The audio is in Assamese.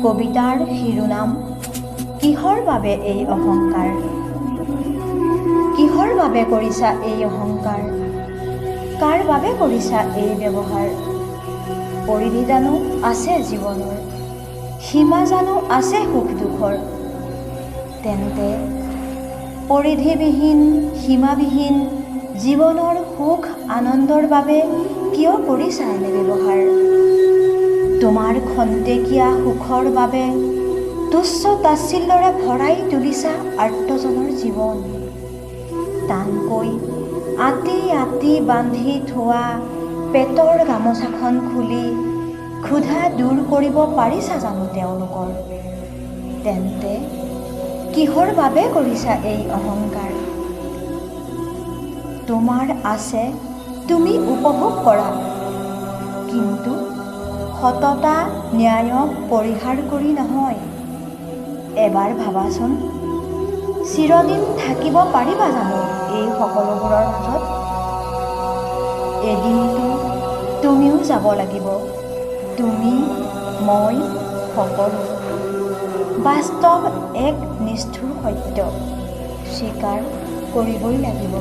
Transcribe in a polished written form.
কবিতাৰ শিৰোনাম, কিহৰ বাবে এই অহংকাৰ? কিহৰ বাবে কৰিছা এই অহংকাৰ? কাৰ বাবে কৰিছা এই ব্যৱহাৰ? পৰিধি জানো আছে জীৱনৰ? সীমা জানো আছে সুখ দুখৰ? তেন্তে পৰিধিবিহীন, সীমাবিহীন জীৱনৰ সুখ আনন্দৰ বাবে কিয় কৰিছা এনে ব্যৱহাৰ? তোমাৰ খন্তেকীয়া সুখৰ বাবে তুচ্ছ তাচ্ছিল্যৰে ভৰাই তুলিছা আৰ্তজনৰ জীৱন। টানকৈ আঁতি আঁতি বান্ধি থোৱা পেটৰ গামোচাখন খুলি ক্ষুধা দূৰ কৰিব পাৰিছা জানো তেওঁলোকৰ? তেন্তে কিহৰ বাবে কৰিছা এই অহংকাৰ? তোমাৰ আছে, তুমি উপভোগ কৰা, কিন্তু সততা ন্যায়ক পৰিহাৰ কৰি নহয়। এবাৰ ভাবাচোন, চিৰদিন থাকিব পাৰিবা জানো এই সকলোবোৰৰ মাজত? এদিনতো তুমিও যাব লাগিব, তুমি, মই, সকলো। বাস্তৱ এক নিষ্ঠুৰ সত্য, স্বীকাৰ কৰিবই লাগিব।